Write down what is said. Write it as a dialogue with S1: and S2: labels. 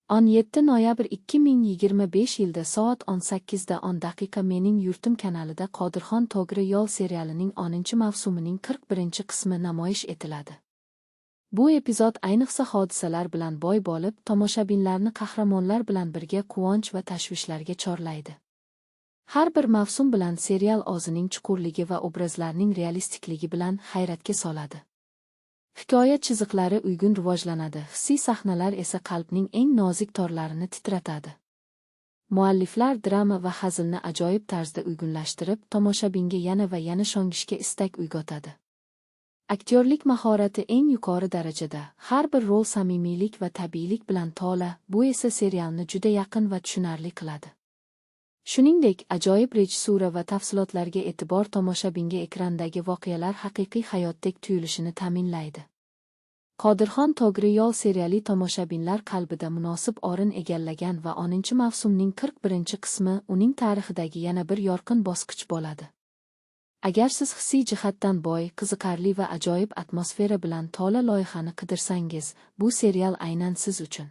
S1: 17 noyabr 2025 yilda soat 18:10 Mening yurtim kanalida Qodirxon To'g'ri yo'l serialining 10 mavsumining 41 qismi namoyish etiladi. Bu epizod ayniqsa hodisalar bilan boy bo'lib, tomoshabinlarni qahramonlar bilan birga quvonch va tashvishlarga chorlaydi. Har bir mavsum bilan serial o'zining chuqurligi va obrazlarning realistikligi bilan hayratga soladi. Hikoya chiziqlari uygun rivojlanadi, hissiy sahnalar esa qalbning eng nozik torlarini titratadi. Mualliflar drama va hazilni ajoyib tarzda uyg'unlashtirib, tomoshabinga yana va yana sho'ngishga istak uyg'otadi. Aktyorlik mahorati eng yuqori darajada, har bir rol samimiylik va tabiiylik bilan to'la, bu esa serialni juda yaqin va tushunarli qiladi. Shuningdek, ajoyib rejissura va tafsilotlarga e'tibor tomoshabinga ekrandagi voqealar haqiqiy hayotdek tuyulishini ta'minlaydi. Qodirxon To'g'ri yo'l seriali tomoshabinlar qalbida munosib o'rin egallagan va 10 mavsumning 41 qismi uning tarixidagi yana bir yorqin bosqich bo'ladi. Agar siz hissiy jihatdan boy, qiziqarli va ajoyib atmosfera bilan to'la loyihani qidirsangiz, bu serial aynan siz uchun.